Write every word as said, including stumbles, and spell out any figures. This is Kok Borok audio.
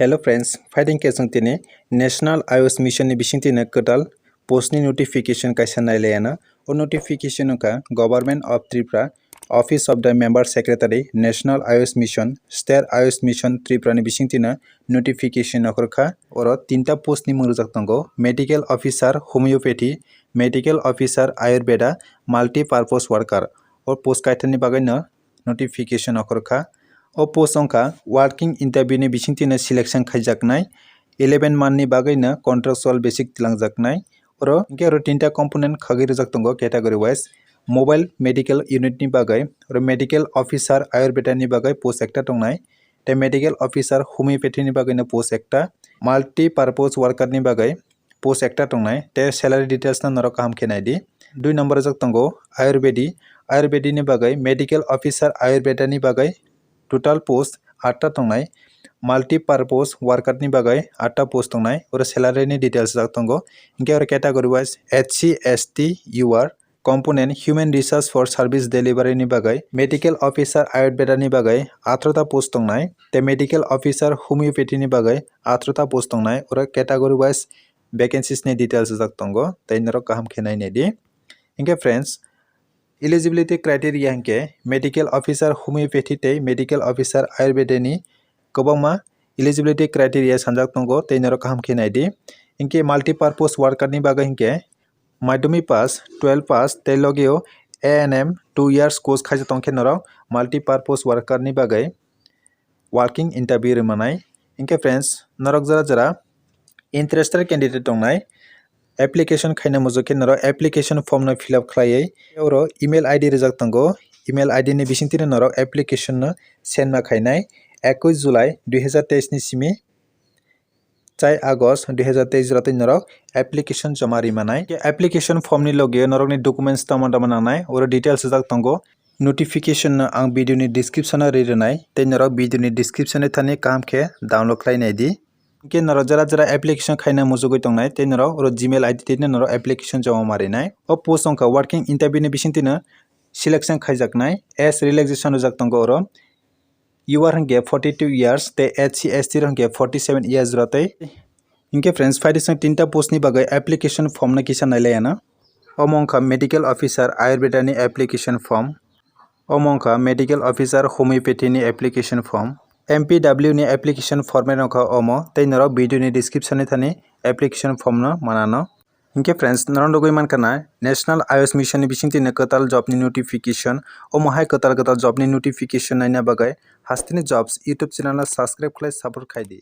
Hello friends, phaidi khe chwng tini National Ayush Mission ni bisingtwi no kwtal post ni notification kaisa nailaiano. O notification wngkha Government of Tripura, Office of the Member Secretary, National Ayush Mission, State Ayush Mission Tripura ni bisingtwi no notification okhorkha. Oro tinta post ni mung rijak tongo: Medical Officer Homeopathy, Medical Officer Ayurveda, Multi Purpose Worker. O post kaitham ni bagwi no notification okhorkha. O post wngkha working interview ni bisingtwi no selection khaijaknai, eleven month ni bagwi no contractual basic twlangjaknai. Oro hwnkhe oro tinta component khagwi rijak tongo category wise: mobile medical unit ni bagwi, oro medical officer Ayurveda ni bagwi post ekta tongnai, tei medical officer homeopathy ni bagwi no post ekta, multi purpose worker ni bagwi post ekta tongnai, tei salary details no norok kaham khe naidi. Dui number rijak tongo Ayurvedi, Ayurvedi ni bagwi medical officer Ayurveda ni bagwi total post atta tongnai, multi purpose worker ni bagwi atta post tongnai, oro salary ni details rijak tongo. Hwnkhe oro category wise S C, S T, U R, component human resource for service delivery ni bagwi medical officer Ayurveda ni bagwi athro ta post tongnai, tei medical officer homeopathy ni bagwi athro ta post tongnai, oro category wise vacancies ni details rijak tongo, tei norok kaham khe nai naidi. Hwnkhe friends, eligibility criteria hwnkhe medical officer homeopathy tei medical officer Ayurveda ni kwbangma eligibility criteria sanjak tongo, tei norok kaham khe naidi. Hwnkhe multi purpose worker ni bagwi hwnkhe madhyamik pass, twelve pass tei logio A N M two years course khaijak tongkhe norok multi purpose worker ni bagwi working interview rwmanai. Hwnkhe friends, norok jora jora interested candidate tongnai, application khaina muchuk khe norok application form no fill up khlaiwi oro email I D rijak tongo. Email I D ni bisingtwi no norok application no send ma khainai, ekush July dui hazar teis ni simi chai August dui hazar teis jora twi norok application joma ri manai. Application form ni loge norokni documents tamo tamo nangnai, oro details rijak tongo. Notification no ang video ni description o ri rwnai, tei norok video ni description ni thani kaham khe download khlai naidi. Hwnkhe norok jora jora application khaina muchugwi tongnai, tei norok oro Gmail I D twi norok application joma ma rinai. O post wngkha working interview ni bisingtwi no selection khaijaknai, age relaxation rijak tongo oro. U R hwnkhe forty two years tei S C S T rok hwnkhe forty seven years jora tei. Hwnkhe friends, phaidi chwng tinta post ni bagwi application form no kisa nailaiano. Omo wngkha medical officer Ayurveda ni application form. Omo wngkha medical officer homeopathy ni application form. M P W ni application format wngkha omo, tei norok video ni description ni thani application form no manano. Hwnkhe friends, norok nugwi mankha na National Ayush Mission ni bisingtwi no kwtal job ni notification. Omo hai kwtal kwtal job ni notification naina bagwi Hasteni Jobs YouTube channel no subscribe khlai support khai di.